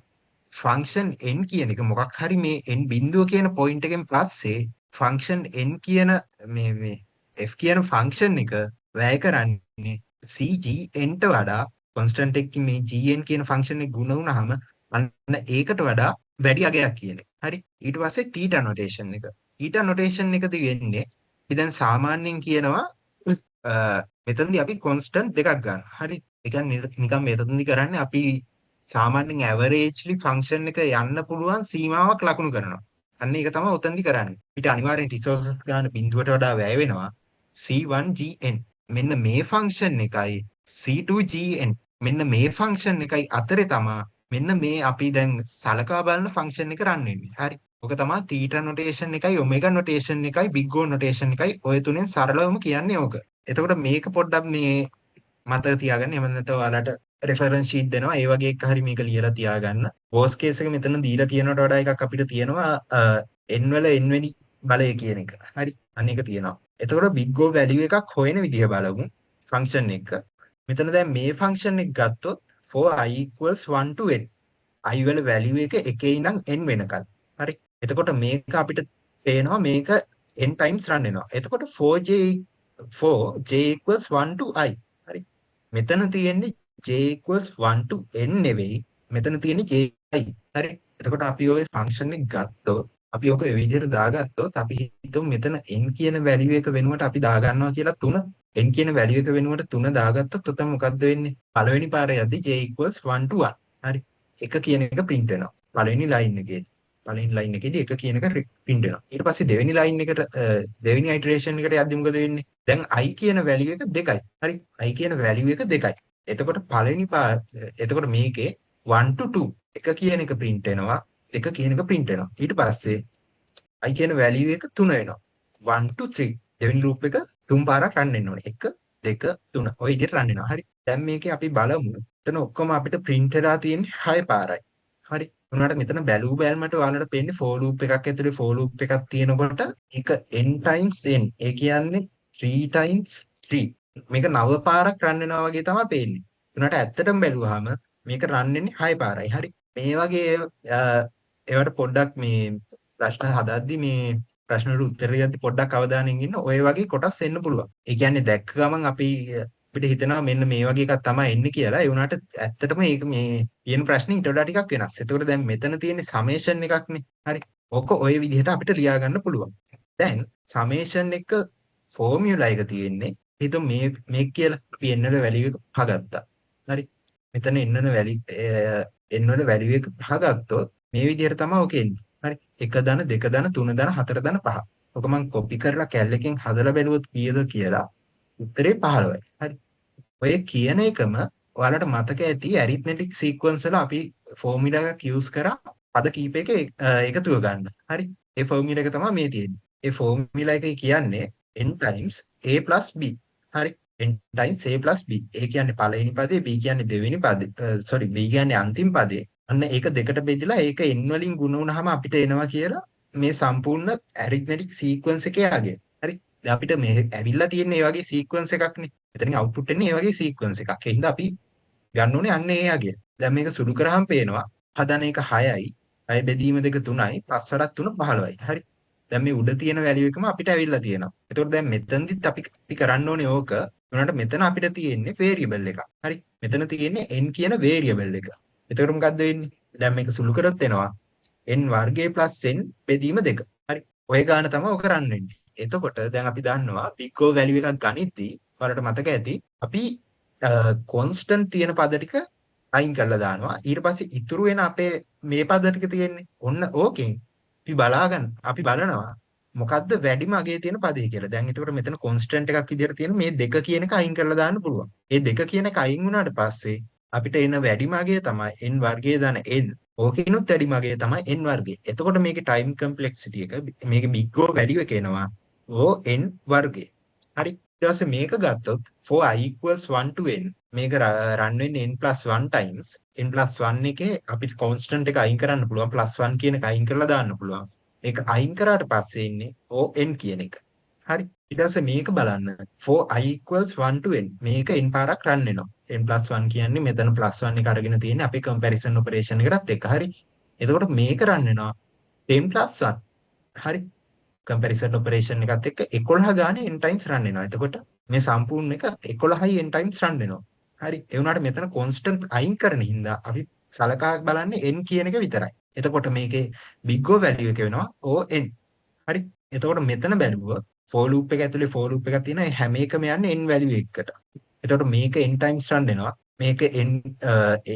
ෆන්ක්ෂන් n කියන එක මොකක් හරි මේ n බිඳුව කියන පොයින්ට් එකෙන් පස්සේ ෆන්ක්ෂන් n කියන මේ මේ f කියන ෆන්ක්ෂන් එක වැය කරන්නේ cgn ට වඩා කොන්ස්ටන්ට් එකකින් මේ gn කියන ෆන්ක්ෂන් එක ගුණ වුණාම අන්න ඒකට වඩා වැඩි අගයක් කියන එක. හරි. ඊට පස්සේ තීටා නොටේෂන් එක. තීටා නොටේෂන් එකදී වෙන්නේ අපි දැන් සාමාන්‍යයෙන් කියනවා මෙතනදී අපි කොන්ස්ටන්ට් දෙකක් ගන්නවා. හරි. ඒ කියන්නේ නිකන් මෙතනදී කරන්නේ අපි සාමාන්‍යයෙන් ඇවරේජ්ලි ෆන්ක්ෂන් එක යන්න පුළුවන් සීමාවක් ලකුණු කරනවා. අන්න ඒක තමයි ඔතනදී කරන්නේ. අපිට අනිවාර්යෙන් රිසෝසස් ගන්න බිඳුවට වඩා වැය වෙනවා. C1gn මෙන්න මේ ෆන්ක්ෂන් එකයි C2gn මෙන්න මේ ෆන්ක්ෂන් එකයි අතරේ තමා මෙන්න මේ අපි දැන් සලකා බලන ෆන්ක්ෂන් එක රන් වෙන්නේ. හරි. ඔක තමයි තීටා නොටේෂන් එකයි ඔමෙගා නොටේෂන් එකයි බිග් ඕ නොටේෂන් එකයි ඔය තුනෙන් සරලවම කියන්නේ ඕක. එතකොට මේක පොඩ්ඩක් මේ මතක තියාගන්න. එහෙම නැත්නම් ඔයාලට රෙෆරන්ස් ෂීට් දෙනවා. ඒ වගේ එක හරි මේක ලියලා තියාගන්න. වෝස් කේස් එක මෙතන දීලා තියෙනවට වඩා එකක් අපිට තියෙනවා n වල n වෙනි බලය කියන එක. හරි. අන්න ඒක තියෙනවා. එතකොට බිග් ඕ වැලියු එකක් හොයන විදිහ බලමු ෆන්ක්ෂන් එක. මෙතන දැන් මේ ෆන්ක්ෂන් එක ගත්තොත් for i equals 1 to n, i වල වැලියු එක එකේ ඉඳන් n වෙනකල්. හරි. එතකොට මේක අපිට පේනවා මේක n times run වෙනවා. එතකොට for j equals 1 to i. හරි. මෙතන තියෙන්නේ j equals 1 to n නෙවෙයි. මෙතන තියෙන්නේ j i. හරි. එතකොට අපි ඔය ෆන්ක්ෂන් එක ගත්තොත්, අපි ඔක ඔය විදිහට දාගත්තොත්, අපි හිතමු මෙතන n කියන වැලියු එක වෙනුවට අපි දාගන්නවා කියලා 3. N කියන වැලියු එක වෙනුවට 3 දාගත්තොත් ඔතන මොකද්ද වෙන්නේ? පළවෙනි පාර යද්දි j equals 1 to 1. හරි. එක කියන එක print වෙනවා. පළවෙනි ලයින් එකේදී. පළවෙනි ලයින් එකේදී එක කියන එක print වෙනවා. ඊට පස්සේ දෙවෙනි ලයින් එකට, දෙවෙනි ඉටරේෂන් එකට යද්දි මොකද වෙන්නේ? දැන් i කියන වැලියු එක 2යි. හරි. i කියන වැලියු එක 2යි. එතකොට පළවෙනි පාර, එතකොට මේකේ 1 to 2 එක කියන එක print වෙනවා. එක කියන එක print වෙනවා. ඊට පස්සේ i කියන වැලියු එක 3 වෙනවා. 1 to 3. දෙවෙනි ලූප් එක තුන් පාරක් රන් වෙන්න ඕනේ. 1 2 3 ඔය විදිහට රන් වෙනවා. හරි. දැන් මේකේ අපි බලමු. එතන ඔක්කොම අපිට ප්‍රින්ට් වෙලා තියෙන්නේ 6 පාරයි. හරි. උනාට මෙතන බැලූ බැලමට ඔයාලට පේන්නේ for loop එකක් ඇතුලේ for loop එකක් තියෙනකොට ඒක n times n. ඒ කියන්නේ 3 times 3. මේක නව පාරක් රන් වෙනවා වගේ තමයි පේන්නේ. උනාට ඇත්තටම බැලුවාම මේක රන් වෙන්නේ 6 පාරයි. හරි. මේ වගේ ඒවට පොඩ්ඩක් මේ ප්‍රශ්න හදද්දි, මේ ප්‍රශ්න වලට උත්තර දෙද්දි පොඩ්ඩක් අවධානයෙන් ඉන්න. ඔය වගේ කොටස් එන්න පුළුවන්. ඒ කියන්නේ දැක්ක ගමන් අපිට හිතෙනවා මෙන්න මේ වගේ එකක් තමයි එන්නේ කියලා. ඒ වුණාට ඇත්තටම ඒක මේ තියෙන ප්‍රශ්නේ ඊට වඩා ටිකක් වෙනස්. එතකොට දැන් මෙතන තියෙන්නේ සමේෂන් එකක්නේ. හරි. ඕක ඔය විදිහට අපිට ලියා ගන්න පුළුවන්. දැන් සමේෂන් එක ෆෝමියුලා එක තියෙන්නේ හිතමු මේ මේක කියලා. අපි n වල වැලියු එක පහ ගත්තා. හරි. මෙතන n වල වැලියු n වල වැලියු එක පහ ගත්තොත් මේ විදිහට තමයි ඔක එන්නේ. හරි. 1 ධන 2 ධන 3 ධන 4 ධන 5. ඔක මං කොපි කරලා කැල් එකෙන් හදලා බැලුවොත් කීයද කියලා උත්තරේ 15යි. හරි. ඔය කියන එකම ඔයාලට මතක ඇති ඇරිත්මැටික් සීක්වන්ස් වල අපි ෆෝමියුලා එකක් යූස් කරා පද කීපයක එකතුව ගන්න. හරි. ඒ ෆෝමියුලා එක තමයි මේ තියෙන්නේ. ඒ ෆෝමියුලා එකේ කියන්නේ n times a plus b. හරි. N times a plus b. A කියන්නේ පළවෙනි පදේ, b කියන්නේ දෙවෙනි පදේ, සෝරි, b කියන්නේ අන්තිම පදේ. අන්න ඒක දෙකට බෙදලා ඒක n වලින් ගුණ වුණාම අපිට එනවා කියලා මේ සම්පූර්ණ ඇරිත්මැටික් සීක්වන්ස් එකේ අගය. හරි. දැන් අපිට මේ ඇවිල්ලා තියෙන මේ වගේ සීක්වන්ස් එකක්නේ. මෙතනින් අවුට්පුට් එන්නේ මේ වගේ සීක්වන්ස් එකක්. ඒ හින්දා අපි ගන්න ඕනේ අන්න ඒ අගය. දැන් මේක සුළු කරාම පේනවා හදන එක 6යි. 6 බෙදීම 2 3යි. 5 වරක් 3 15යි. හරි. දැන් මේ උඩ තියෙන වැලියු එකම අපිට ඇවිල්ලා තියෙනවා. එතකොට දැන් මෙතනදිත් අපි අපි කරන්න ඕනේ ඕක. උනාට මෙතන අපිට තියෙන්නේ වේරියබල් එකක්. හරි. මෙතන තියෙන්නේ n කියන වේරියබල් එක. එතකොට මොකද්ද වෙන්නේ? දැන් මේක සුළු කරොත් එනවා n වර්ගය ප්ලස් n බෙදීම 2. හරි. ඔය ගාන තමයි ඔක රන් වෙන්නේ. එතකොට දැන් අපි දන්නවා බිග් O value එකක් ගනිද්දී ඔයාලට මතක ඇති අපි කොන්ස්ටන්ට් තියෙන පද ටික අයින් කරලා දානවා. ඊට පස්සේ ඉතුරු වෙන අපේ මේ පද ටික තියෙන්නේ. ඔන්න ඕකෙන් අපි බලාගන්න අපි බලනවා මොකද්ද වැඩිම අගය තියෙන පදේ කියලා. දැන් එතකොට මෙතන කොන්ස්ටන්ට් එකක් විදිහට තියෙන මේ දෙක කියන එක අයින් කරලා දාන්න පුළුවන්. ඒ දෙක කියන එක අයින් වුණාට පස්සේ අපිට එන වැඩිම අගය තමයි n වර්ගය ධන n. ඕකෙනුත් වැඩිම අගය තමයි n වර්ගය. එතකොට මේකේ ටයිම් කම්ප්ලෙක්සිටි එක, මේකේ බිග් O value එක එනවා O n වර්ගය. හරි. ඊට පස්සේ මේක ගත්තොත් for i equals 1 to n මේක රන් වෙන්නේ n plus 1 times. N plus 1 එකේ අපිට කොන්ස්ටන්ට් එක අයින් කරන්න පුළුවන්, plus 1 කියන එක අයින් කරලා දාන්න පුළුවන්. ඒක අයින් කරාට පස්සේ එන්නේ O n කියන එක. හරි. ඊට පස්සේ මේක බලන්න, for i equals 1 to n මේක n පාරක් රන් වෙනවා. N plus 1 කියන්නේ මෙතන plus 1 එක අරගෙන තියෙන්නේ අපේ කම්පැරිසන් ඔපරේෂන් එකටත් එක්ක. හරි. එතකොට මේක රන් වෙනවා 10 plus 1. හරි. කම්පැරිසන් ඔපරේෂන් එකත් එක්ක 11 ගානේ n times රන් වෙනවා. එතකොට මේ සම්පූර්ණ එක 11යි n times රන් වෙනවා. හරි. ඒ වුණාට මෙතන කොන්ස්ටන්ට් අයින් කරන හින්දා අපි සලකා බලන්නේ n කියන එක විතරයි. එතකොට මේකේ big O value එක වෙනවා O n. හරි. එතකොට මෙතන බැලුවොත් for loop එක ඇතුලේ for loop එකක් තියෙනවා. ඒ හැම එකම යන්නේ n value එකකට. එතකොට මේක n times රන් වෙනවා. මේක n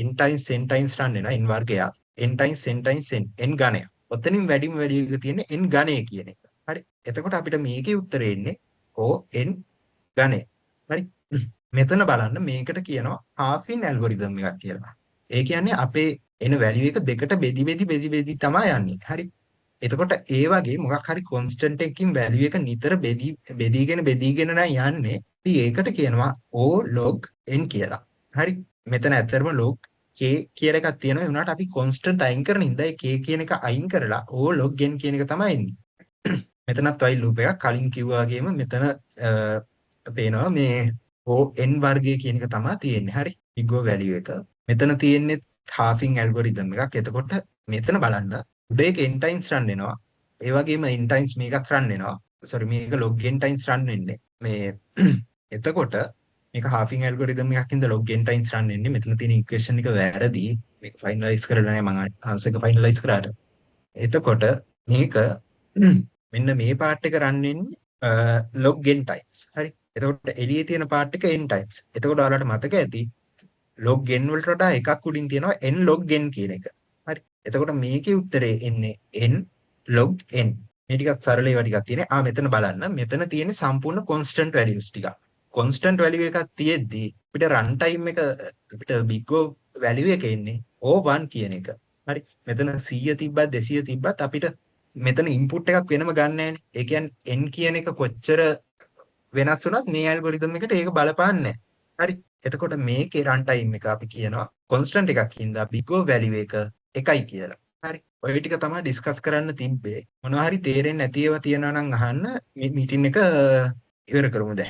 n times n times රන් වෙනවා, n වර්ගයක්. N times n times n, n ඝනයක්. ඔතනින් වැඩිම වැලියු එක තියෙන්නේ n ඝනය කියන එක. හරි. එතකොට අපිට මේකේ උත්තරේ එන්නේ O n ඝනය. හරි. මෙතන බලන්න, මේකට කියනවා halving algorithm එකක් කියලා. ඒ කියන්නේ අපේ එන වැලියු එක දෙකට බෙදි බෙදි බෙදි බෙදි තමයි යන්නේ. හරි. එතකොට ඒ වගේ මොකක් හරි කොන්ස්ටන්ට් එකකින් වැලියු එක නිතර බෙදී බෙදීගෙන බෙදීගෙන නම් යන්නේ. ඉතින් ඒකට කියනවා O log n කියලා. හරි. මෙතන ඇත්තටම log k කියලා එකක් තියෙනවා. ඒ වුණාට අපි කොන්ස්ටන්ට් අයින් කරන හින්දා ඒ k කියන එක අයින් කරලා O log n කියන එක තමයි එන්නේ. මෙතනත් while loop එකක් කලින් කිව්වා වගේම මෙතන පේනවා මේ O n වර්ගය කියන එක තමයි තියෙන්නේ. හරි. Big O value එක. මෙතන තියෙන්නේ halving algorithm එකක්. එතකොට මෙතන බලන්න, උඩ එක n times run වෙනවා. ඒ වගේම n times මේකත් run වෙනවා. Sorry, මේක log n times run වෙන්නේ. මේ එතකොට මේක halving algorithm එකක් හින්දා log n times run වෙන්නේ. මෙතන තියෙන equation එක වැරදි. මේක ෆයිනලයිස් කරලා නෑ මම ආන්සර් එක ෆයිනලයිස් කරාට. එතකොට මේක මෙන්න මේ පාර්ට් එක රන් වෙන්නේ log n times. හරි. එතකොට එළියේ තියෙන පාර්ට් එක n times. එතකොට ඔයාලට මතක ඇති log n වලට වඩා එකක් උඩින් තියෙනවා n log n කියන එක. හරි. එතකොට මේකේ උත්තරේ එන්නේ n log n. මේ ටිකක් සරල ඒවා ටිකක් තියෙන්නේ. ආ, මෙතන බලන්න. මෙතන තියෙන්නේ සම්පූර්ණ කොන්ස්ටන්ට් වැලියුස් ටිකක්. කොන්ස්ටන්ට් වැලියු එකක් තියෙද්දි අපිට රන් ටයිම් එක, අපිට බිග් O value එක එන්නේ O1 කියන එක. හරි. මෙතන 100 තිබ්බත් 200 තිබ්බත් අපිට මෙතන ඉන්පුට් එකක් වෙනම ගන්න නෑනේ. ඒ කියන්නේ n කියන එක කොච්චර වෙනස් වුණත් මේ ඇල්ගොරිතම් එකට ඒක බලපාන්නේ නෑ. හරි. එතකොට මේකේ රන් ටයිම් එක අපි කියනවා කොන්ස්ටන්ට් එකක් හින්දා බිග් O value එක එකයි කියලා. හරි. ඔය ටික තමයි ඩිස්කස් කරන්න තිබ්බේ. මොනවා හරි තේරෙන්නේ නැති ඒවා තියෙනවා නම් අහන්න. මේ මීටින් එක ඉවර කරමු දැන්.